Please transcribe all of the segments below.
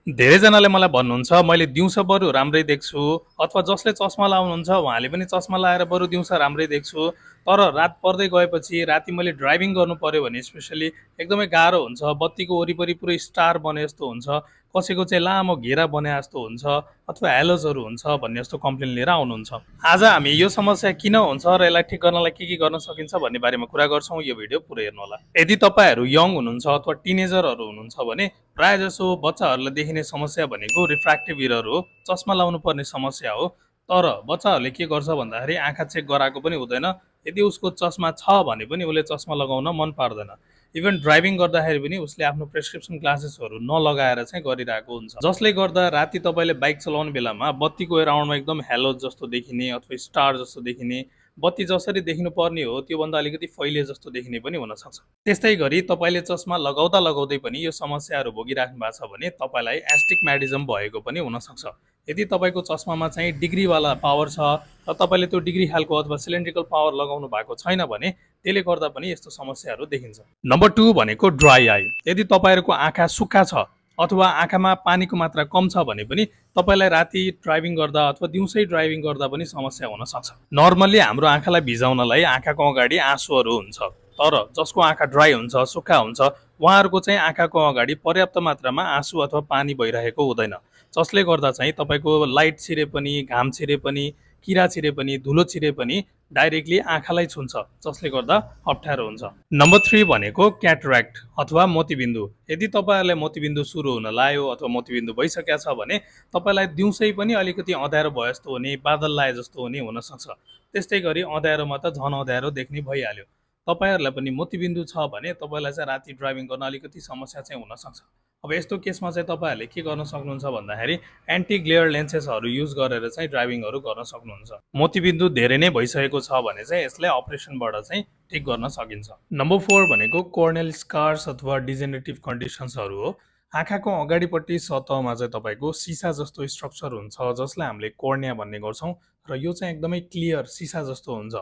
धेरैजनाले मलाई भन्नुहुन्छ मैले दिउँसो बरु राम्रै देख्छु अथवा जसले चस्मा लाउनुहुन्छ उहाँले पनि चस्मा लाएर बरु दिउँसो राम्रै देख्छु। तर रात पर्दै गएपछि राति मैले ड्राइभिङ गर्नु पर्यो भने स्पेसली एकदमै गाह्रो हुन्छ। बत्तीको वरिपरि पुरै स्टार बने जस्तो हुन्छ, कसैको चाहिँ लामो घेरा बने जस्तो हुन्छ अथवा हेलोजहरू हुन्छ भन्ने जस्तो कम्प्लेन लिएर आउनुहुन्छ। आज हामी यो समस्या किन हुन्छ र यसलाई ठिक गर्नलाई के गर्न सकिन्छ भन्ने बारेमा कुरा गर्छौँ। यो भिडियो पुरै हेर्नुहोला। यदि तपाईँहरू यङ हुनुहुन्छ अथवा टिनेजरहरू हुनुहुन्छ भने प्रायः जसो बच्चाहरूलाई देखिने समस्या भनेको रिफ्र्याक्टिभ इरर हो, चस्मा लाउनु पर्ने समस्या हो। तर बच्चाहरूले के गर्छ भन्दाखेरि आँखा चेक गराएको पनि हुँदैन, यदि उसको चस्मा छ भने पनि उसले चस्मा लगाउन मन पार्दैन। इभन ड्राइभिङ गर्दाखेरि पनि उसले आफ्नो प्रेस्क्रिप्सन ग्लासेसहरू नलगाएर चाहिँ गरिरहेको हुन्छ, जसले गर्दा राति तपाईँले बाइक चलाउने बेलामा बत्तीको एराउन्डमा एकदम हेलोज जस्तो देखिने अथवा स्टार जस्तो देखिने, बत्ती जसरी देखिनु पर्ने हो त्योभन्दा अलिकति फैले जस्तो देखिने पनि हुनसक्छ। त्यस्तै गरी तपाईँले चस्मा लगाउँदा लगाउँदै पनि यो समस्याहरू भोगिराख्नु भएको छ भने तपाईँलाई एस्टिग्म्याटिजम भएको पनि हुनसक्छ। यदि तपाईँको चस्मामा चाहिँ डिग्रीवाला पावर छ र तपाईँले त्यो डिग्री खालको अथवा सिलिन्ड्रिकल पावर लगाउनु भएको छैन भने त्यसले गर्दा पनि यस्तो समस्याहरू देखिन्छ। नम्बर 2 भनेको ड्राई आई। यदि तपाईँहरूको आँखा सुक्खा छ अथवा आँखामा पानीको मात्रा कम छ भने पनि तपाईँलाई राति ड्राइभिङ गर्दा अथवा दिउँसै ड्राइभिङ गर्दा पनि समस्या हुन सक्छ। नर्मल्ली हाम्रो आँखालाई भिजाउनलाई आँखाको अगाडि आँसुहरू हुन्छ, तर जसको आँखा ड्राई हुन्छ, सुक्खा हुन्छ, उहाँहरूको चाहिँ आँखाको अगाडि पर्याप्त मात्रामा आँसु अथवा पानी भइरहेको हुँदैन, जसले गर्दा चाहिँ तपाईँको लाइट छिरे पनि, घाम छिरे पनि, किरा छिरे पनि, धुलो छिरे पनि डाइरेक्टली आँखालाई छुन्छ, जसले गर्दा अप्ठ्यारो हुन्छ। नम्बर 3 भनेको क्याटरेक्ट अथवा मोतीबिन्दु। यदि तपाईँहरूलाई मोतीबिन्दु सुरु हुन लाग्यो अथवा मोतीबिन्दु भइसकेको छ भने तपाईँलाई दिउँसै पनि अलिकति अँध्यारो भए जस्तो हुने, बादल लाए जस्तो हुने हुनसक्छ। त्यस्तै गरी अँध्यारोमा त झन् अँध्यारो देख्ने भइहाल्यो। तपाईँहरूलाई पनि मोतीबिन्दु छ भने तपाईँलाई चाहिँ राति ड्राइभिङ गर्न अलिकति समस्या चाहिँ हुनसक्छ। अब यस्तो केसमा चाहिँ तपाईँहरूले के गर्न सक्नुहुन्छ भन्दाखेरि एन्टी ग्लेयर लेन्सेसहरू युज गरेर चाहिँ ड्राइभिङहरू गर्न सक्नुहुन्छ। मोतीबिन्दु धेरै नै भइसकेको छ भने चाहिँ यसलाई अपरेसनबाट चाहिँ ठिक गर्न सकिन्छ। नम्बर 4 भनेको कोर्नियल स्कार्स अथवा डिजेनेरेटिभ कन्डिसन्सहरू हो। आँखाको अगाडिपट्टि सतहमा चाहिँ तपाईँको सिसा जस्तो स्ट्रक्चर हुन्छ, जसलाई हामीले कोर्निया भन्ने गर्छौँ र यो चाहिँ एकदमै क्लियर सिसा जस्तो हुन्छ।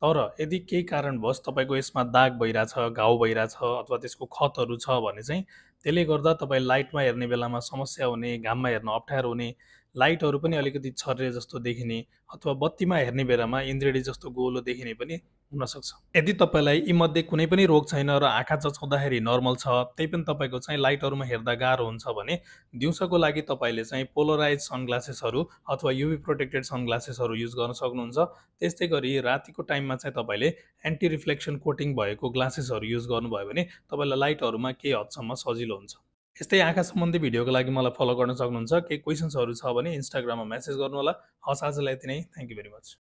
तर यदि केही कारणवश तपाईँको यसमा दाग भइरहेछ, घाउ भइरहेछ अथवा त्यसको खतहरू छ भने चाहिँ त्यसले गर्दा तपाईँ लाइटमा हेर्ने बेलामा समस्या हुने, घाममा हेर्न अप्ठ्यारो हुने, लाइटहरू पनि अलिकति छर्रे जस्तो देखिने अथवा बत्तीमा हेर्ने बेलामा इन्द्रेणी जस्तो गोलो देखिने पनि हुनसक्छ। यदि तपाईँलाई यीमध्ये कुनै पनि रोग छैन र आँखा चचाउँदाखेरि नर्मल छ, त्यही पनि तपाईँको चाहिँ लाइटहरूमा हेर्दा गाह्रो हुन्छ भने दिउँसोको लागि तपाईँले चाहिँ पोलराइज सनग्लासेसहरू अथवा युभी प्रोटेक्टेड सनग्लासेसहरू युज गर्न सक्नुहुन्छ। त्यस्तै गरी रातिको टाइममा चाहिँ तपाईँले एन्टी रिफ्लेक्सन कोटिङ भएको ग्लासेसहरू युज गर्नुभयो भने तपाईँलाई लाइटहरूमा केही हदसम्म सजिलो हुन्छ। यस्तै आँखा सम्बन्धी भिडियोको लागि मलाई फलो गर्न सक्नुहुन्छ। केही क्वेसन्सहरू छ भने इन्स्टाग्राममा मेसेज गर्नुहोला। हस्, आजलाई यति नै। Thank you very much.